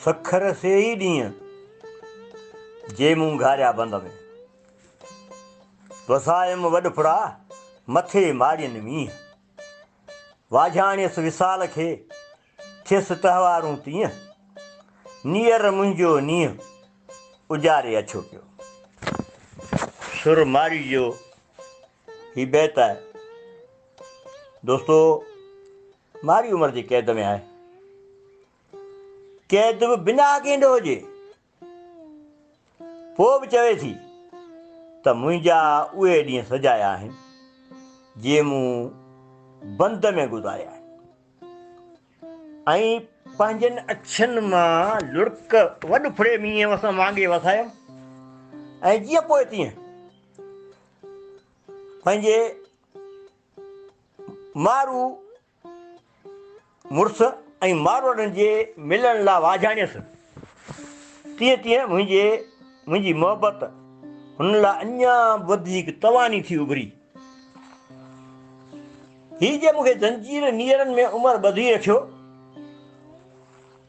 سکر سي ئي ڏينهن، جي مون گهاريا بند ۾. وسايم وڏ ڦڙا، مٿي ماڙين مينهن. واجهاڻيس وصال کي، ٿيس تهوارون تيئن. نيئر منهنجو نينهن، اجاري اڇو پيو. سر مارئي جو هي بيت آهي. دوستو مارئي عمر جي قيد ۾ آهي. قيد به بنا ڪنهن ڏوهه جي. پوء به چوي ٿي ته منهنجا اهي ڏينهن سجايا آهن، جي مون بند ۾ گذاريا آهن ۽ پنهنجن اکين مان لڙڪ وڏ ڦڙي مينهن وسان وانگي وسايم ۽ جيئن پوء تيئن پنهنجي مارو مڙس ۽ ماروئڙن جي ملڻ لاء واجهاڻيس، تيئن تيئن منهنجي منهنجي محبت هن لاء اڃا به وڌيڪ تواني ٿي اڀري. هي جي مون کي زنجير نيئرن ۾ عمر ٻڌي رکيو،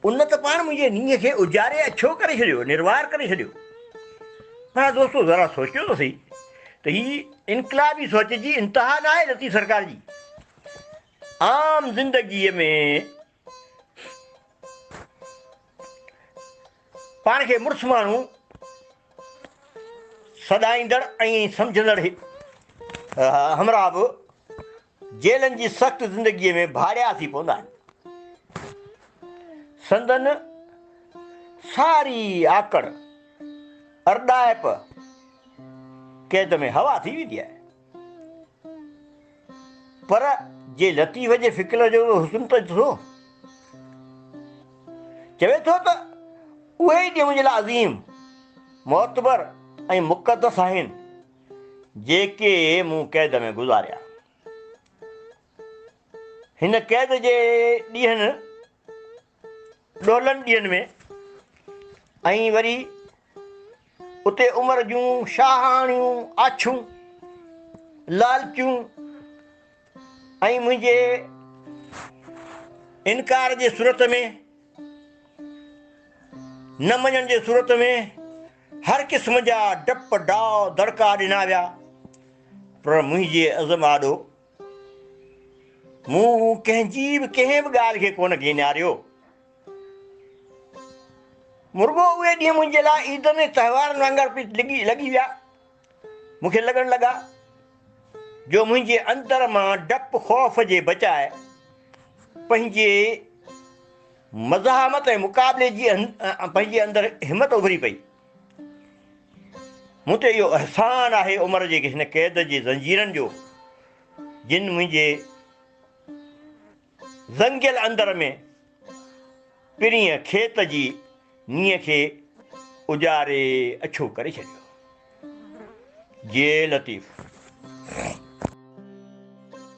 ان ته پاڻ منهنجي نينهن کي اجاري اڇو ڪري ڇڏيو، نروار ڪري ڇڏيو. پر دوستو ذرا سوچيو ته سهي ته هي انقلابي سوچ جي انتها ناهي لطيف سرڪار جي. عام زندگيء ۾ پاڻ کي مڙس ماڻهو سڏائيندڙ ۽ سمجهندڙ همراهه به جيلن جي سخت زندگيء ۾ ڀاڙيا ٿي پوندا آهن. سندن ساري آڪڙ، ارڏائپ قيد ۾ هوا ٿي ويندي آهي. پر جي لطيف جي فڪر جو حسن ته ڏسو. چوي ٿو ته اهي ئي ڏينهن منهنجي لاء عظيم، معتبر ۽ مقدس آهن، جيڪي مون قيد ۾ گذاريا. هن قيد جي ڏينهن، ڏولن ڏينهن ۾ ۽ وري اتي عمر جون شاهاڻيون آڇون، لالچون ۽ منهنجي انڪار جي صورت ۾، نه مڃڻ جي صورت ۾ هر قسم جا ڊپ ڊاء دڙڪا ڏنا ويا، پر منهنجي عزم آڏو مون ڪنهن جي به ڪنهن به ڳالهه کي ڪونه گيناريو. مرڳو اهي ڏينهن منهنجي لاء عيدن ۽ تهوارن وانگر پئي لڳي ويا. مون کي لڳڻ لڳا جو منهنجي اندر مان ڊپ خوف جي بچاء پنهنجي مزاحمت ۽ مقابلي جي پنهنجي اندر همت اڀري پئي. مون تي اهو احسان آهي عمر جي هن قيد جي زنجيرن جو، جن منهنجي زنگيل اندر ۾ پرينء کيت جي نينهن کي اجاري اڇو ڪري ڇڏيو. جي لطيف.